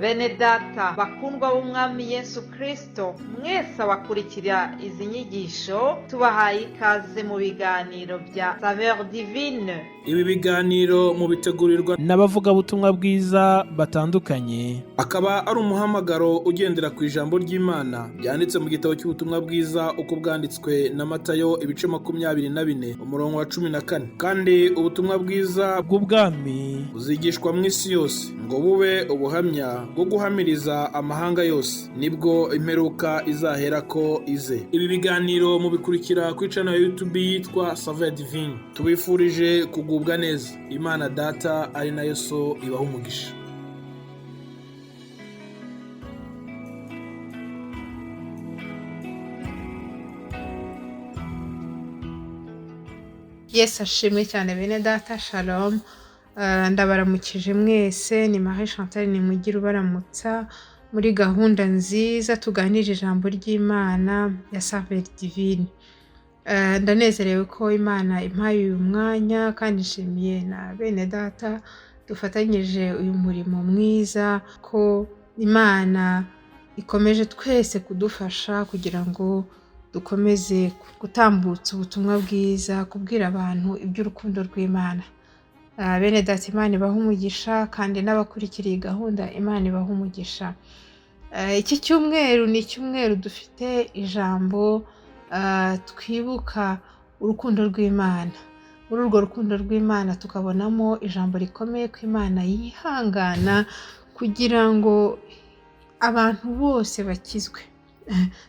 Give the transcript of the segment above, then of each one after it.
Bene data bakundwa b'Umwami Yesu Kristo, mwese abakurikira izi nyigisho, tubahaye ikaze mu biganiro bya Saveur Divine. Ibi biganiro mubitegurirwa n'abavugabutumwa bwiza batandukanye, akaba ari umuhamagaro ugendera ku ijambo ry'Imana ryanditse mu gitabo cy'ubutumwa bwiza uko bwanditswe na Matayo, ibice 24, umurongo wa 14. Kandi ubutumwa bwiza bw'ubwami buzigishwa mu isi yose ngo bube ubuhamya bwo guhamiriza amahanga yose, nibwo imperuka izaherako ize. Ibi biganiro mubikurikira kuri channel ya YouTube yitwa Saveur Divine. Tubifurije kugubwa neza. Imana Data ari nayo So ibaha umugisha. Yesu ashimwe cyane, bene data, shalom. Ndabaramukije mwese, ni Marie Chantal Nimugire ubaramutsa muri gahunda nziza tuganira ijambo ry'Imana ya Saveur Divine. Ndanezerewe ko Imana impaye uyu mwanya, kandi nshimiye na bene data dufatanyije uyu murimo mwiza, ko Imana ikomeje twese kudufasha kugira ngo dukomeze gutambutsa ubutumwa bwiza, kubwira abantu iby'urukundo rw'Imana. Bene data, Imana ibahe umugisha, kandi n'abakurikira iyi gahunda Imana ibahe umugisha. Iki cyumweru ni icyumweru dufite ijambo, twibuka urukundo rw'Imana. Muri urwo rukundo rw'Imana tukabonamo ijambo rikomeye ko Imana yihangana kugira ngo abantu bose bakizwe.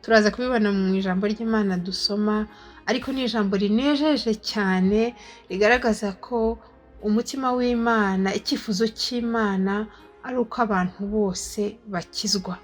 Turaza kubibona mu ijambo ry'Imana dusoma, ariko ni ijambo rinejeje cyane, rigaragaza ko umutima w'Imana, icyifuzo cy'Imana ari uko abantu bose bakizwa.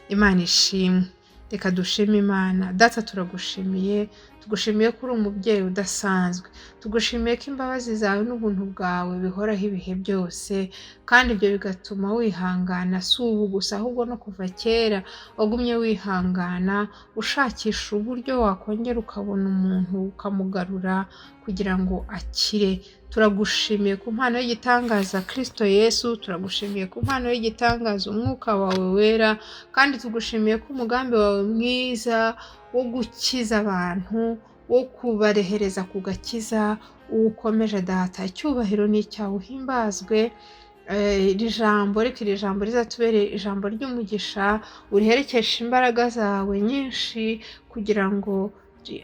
Imana ishimwe. Reka dushime Imana. Data, turagushimiye, tugushimiye ko uri umubyeyi udasanzwe, tugushimiye ko imbabazi zawe n'ubuntu bwawe bihoraho ibihe byose, kandi ibyo bigatuma wihangana, si ubu gusa ahubwo no kuva kera wagumye wihangana, ushakisha uburyo wakongera ukabona umuntu ukamugarura kugira ngo akire. Turagushimiye ku mpano y'igitangaza Kristo Yesu, turagushimiye ku mpano y'igitangaza Umwuka wawe wera, kandi tugushimiye ko umugambi wawe mwiza wo gukiza abantu, wo kubarehereza ku gakiza, uwukomeje. Data, icyubahiro ni icyawe, uhimbazwe. Iri jambo, reka iri jambo rizatubere ijambo ry'umugisha, uriherekeshe imbaraga zawe nyinshi kugira ngo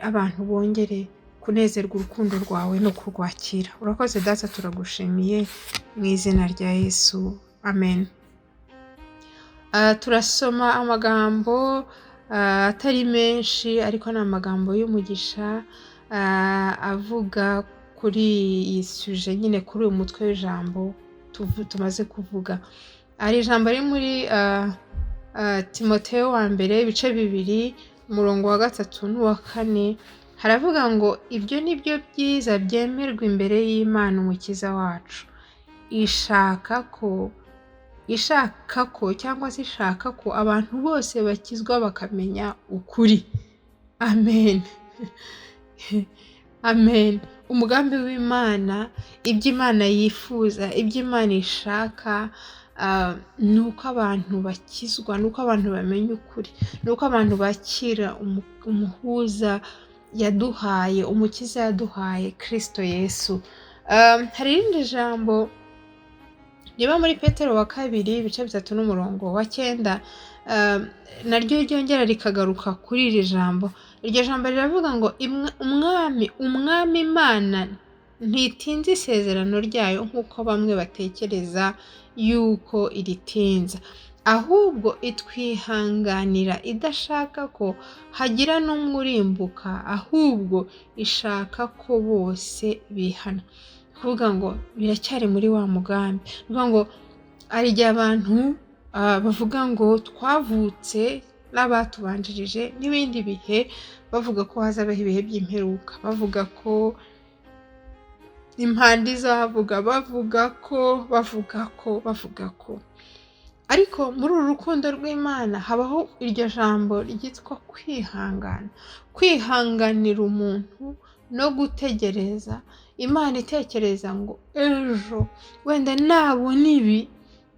abantu bongere kunezerwa urukundo rwawe no kurwakira. Urakoze Data, turagushimiye mu izina rya Yesu, amen. Turasoma amagambo atari menshi, ariko ni amagambo y'umugisha, avuga kuri iyi sujet nyine, kuri uyu mutwe w'ijambo tumaze kuvuga. Hari ijambo riri muri Timoteyo wa mbere, ibice 2, umurongo wa 3 n'uwa 4, haravuga ngo ibyo ni byo byiza byemerwa imbere y'Imana Umukiza wacu, ishaka ko cyangwa se ishaka ko abantu bose bakizwa bakamenya ukuri. Amen. Amen. Umugambi w'Imana, ibyo Imana yifuza, ibyo Imana ishaka, ni uko abantu bakizwa, ni uko abantu bamenya ukuri, ni uko abantu bakira umuhuza yaduhaye, umukiza yaduhaye, Kristo Yesu. Hari irindi jambo riba muri Petero wa kabiri, ibice 3 n'umurongo wa 9, naryo ryongera rikagaruka kuri iri jambo. Iryo jambo riravuga ngo umwami Imana ntitinze isezerano ryayo nk'uko bamwe batekereza yuko iritinza, ahubwo itwihanganira idashaka ko hagira n'umwe urimbuka, ahubwo ishaka ko bose bihana. Kuvuga ngo biracyari muri wa mugambi. Kuvuga ngo hari igihe abantu bavuga ngo twavutse n'abatubanjirije n'ibindi bihe, bavuga ko hazabaho ibihe by'imperuka, bavuga ko impanda izavuga, bavuga ko, bavuga ko, bavuga ko. Ariko muri uru rukundo rw'Imana habaho iryo jambo ryitwa kwihangana, kwihanganira umuntu no gutegereza. Imana itekereza ngo ejo wenda nabona ibi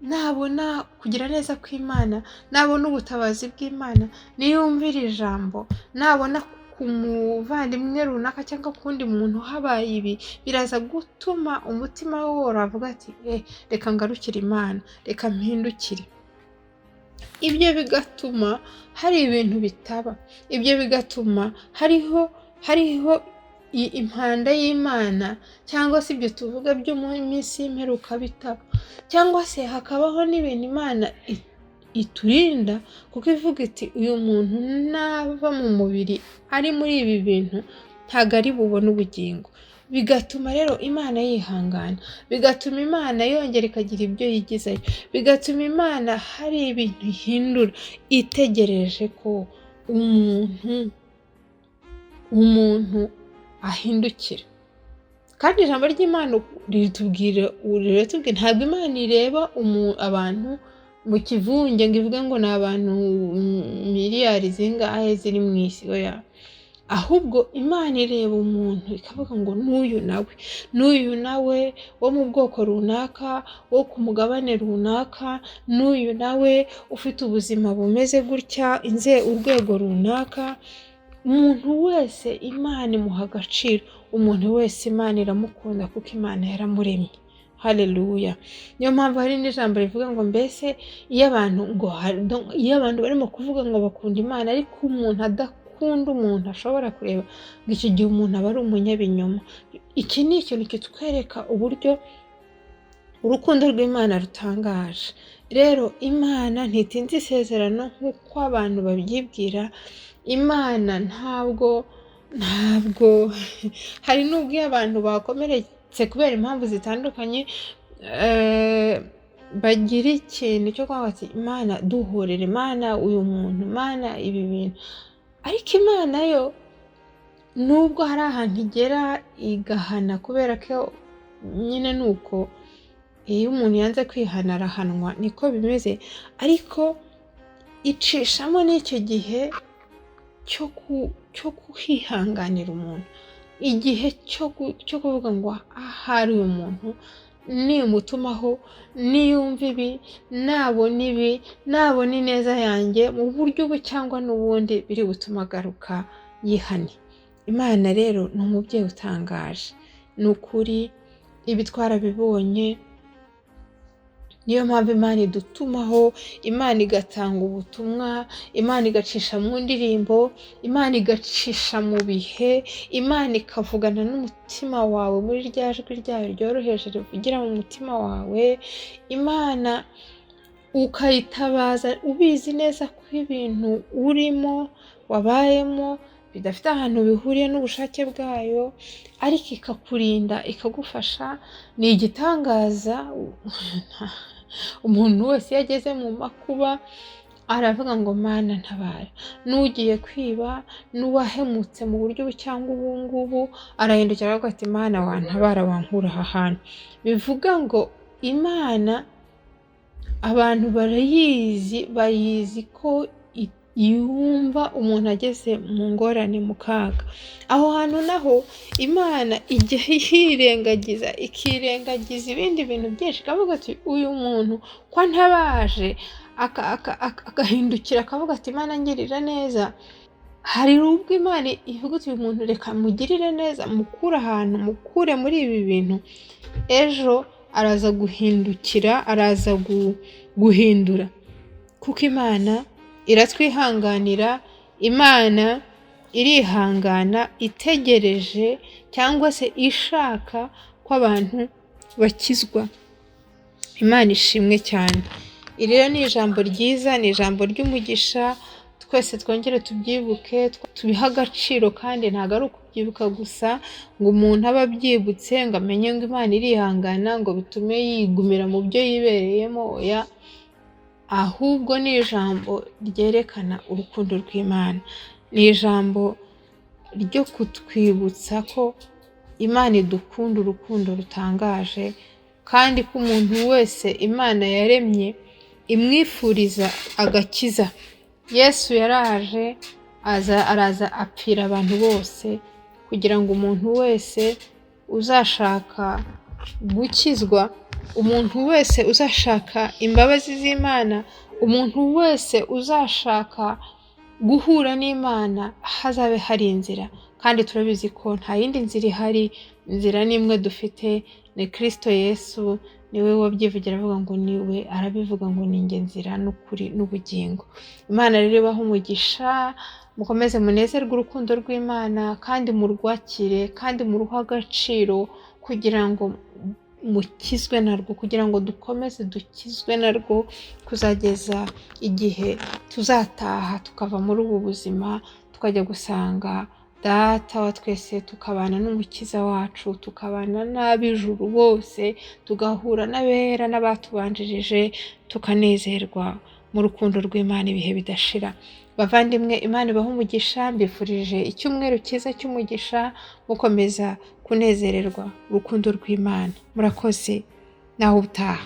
Nabona kugira neza kw'Imana, nabona ubutabazi bw'Imana, niyumvira ijambo, nabona ku muvandimwe runaka cyangwa ku wundi muntu habaye ibi, biraza gutuma umutima we woroha, avuga ati reka ngarukire Imana, reka mpindukire. Ibyo bigatuma hari ibintu bitaba, ibyo bigatuma hariho impanda y'Imana, cyangwa se ibyo tuvuga byo mu minsi y'imperuka bitaba, cyangwa se hakabaho n'ibintu Imana iturinda, kuko ivuga iti uyu muntu nava mu mubiri ari muri ibi bintu ntabwo ari bubone ubugingo. Bigatuma rero Imana yihangana, bigatuma Imana yongera ikagira ibyo yigizayo, bigatuma Imana hari ibintu ihindura itegereje ko umuntu ahindukira. Kandi ijambo ry'Imana riratubwira, ntabwo Imana ireba abantu mu kivunge ngo ivuge ngo ni abantu miliyari zingahe ziri mu isi, oya. Ahubwo Imana ireba umuntu ikavuga ngo n'uyu nawe, n'uyu nawe wo mu bwoko runaka, wo ku mugabane runaka, n'uyu nawe ufite ubuzima bumeze gutya, urwego runaka. Umuntu wese Imana imuha agaciro, umuntu wese Imana iramukunda kuko Imana yaramuremye. Haleluya. Niyo mpamvu hari n'ijambo rivuga ngo mbese iyo abantu ngo iyo abantu barimo kuvuga ngo bakunda Imana, ariko umuntu adakunda umuntu ashobora kureba ngo icyo gihe umuntu aba ari umunyabinyoma. Iki ni ikintu kitwereka uburyo urukundo rw'Imana rutangaje. Rero Imana ntitinza isezerano nk'uko abantu babyibwira. Imana ntabwo hari n'ubwo iyo abantu bakomeretse kubera impamvu zitandukanye, bagira ikintu cyo kuvuga bati Imana duhorere, Imana uyu muntu, Imana ibi bintu. Ariko Imana yo nubwo hari ahantu igera igahana, kubera ko nyine ni uko iyo umuntu yanze kwihana arahanwa, niko bimeze, ariko icishamo n'icyo gihe cyo kwihanganira umuntu, igihe cyo kuvuga ngo ahari uyu muntu nimutumaho, niyumva ibi, nabona ibi, nabona ineza yanjye mu buryo ubu cyangwa n'ubundi biri butume agaruka yihane. Imana rero ni umubyeyi utangaje, ni ukuri ibi twarabibonye. Niyo mpamvu Imana idutumaho, Imana igatanga ubutumwa, Imana igacisha mu ndirimbo, Imana igacisha mu bihe, Imana ikavugana n'umutima wawe muri rya jwi ryayo ryoroheje rivugira mu mutima wawe. Imana ukayitabaza ubizi neza ko ibintu urimo wabayemo bidafite ahantu bihuriye n'ubushake bwayo, ariko ikakurinda, ikagufasha. Ni igitangaza. Umuntu wese iyo ageze mu makuba aravuga ngo Mana ntabara. N'ugiye kwiba, n'uwahemutse mu buryo ubu cyangwa ubu ngubu, arahindukira aravuga ati Mana wantabara, wankura aha hantu. Bivuga ngo Imana abantu barayizi, bayizi ko yumva umuntu ageze mu ngorane, mu kaga. Aho hantu naho Imana ijya yirengagiza, ikirengagiza ibindi bintu byinshi, ikavuga ati uyu muntu ko ntabaje, agahindukira akavuga ati Imana ngirira neza. Hari ubwo Imana ivuga ati uyu muntu reka mugirire neza, mukure ahantu, mukure muri ibi bintu, ejo araza guhindukira, araza guhindura, kuko Imana iratwihanganira. Imana irihangana itegereje cyangwa se ishaka ko abantu bakizwa. Imana ishimwe cyane. Iri rero ni ijambo ryiza, ni ijambo ry'umugisha, twese twongere tubyibuke, tubihe agaciro. Kandi ntabwo ari ukubyibuka gusa ngo umuntu abe abyibutse ngo amenye ngo Imana irihangana ngo bitume yigumira mu byo yibereyemo, oya. Ahubwo ni ijambo ryerekana urukundo rw'Imana, ni ijambo ryo kutwibutsa ko Imana idukunda urukundo rutangaje, kandi ko umuntu wese Imana yaremye imwifuriza agakiza. Yesu yaraje, araza apfira abantu bose, kugira ngo umuntu wese uzashaka gukizwa Umuntu wese uzashaka imbabazi z'Imana, umuntu wese uzashaka guhura n'Imana, hazabe hari inzira. Kandi turabizi ko nta yindi nzira ihari, inzira n'imwe dufite ni Kristo Yesu. Niwe wabyivugira avuga ngo niwe, arabivuga ngo ni njye nzira n'ukuri n'ubugingo. Imana rero ibahe umugisha, mukomeze munezerwe urukundo rw'Imana, kandi murwakire, kandi muruhe agaciro, kugira ngo mukizwe narwo, kugira ngo dukomeze dukizwe narwo kuzageza igihe tuzataha tukava muri ubu buzima, tukajya gusanga Data wa twese, tukabana n'Umukiza wacu, tukabana n'ab'ijuru bose, tugahura n'abera n'abatubanjirije, tukanezerwa mu rukundo rw'Imana ibihe bidashira. Bavandimwe, Imana ibahe umugisha, mbifurije icyumweru cyiza cy'umugisha, mukomeza kunezererwa urukundo rw'Imana. Murakoze, naho ubutaha.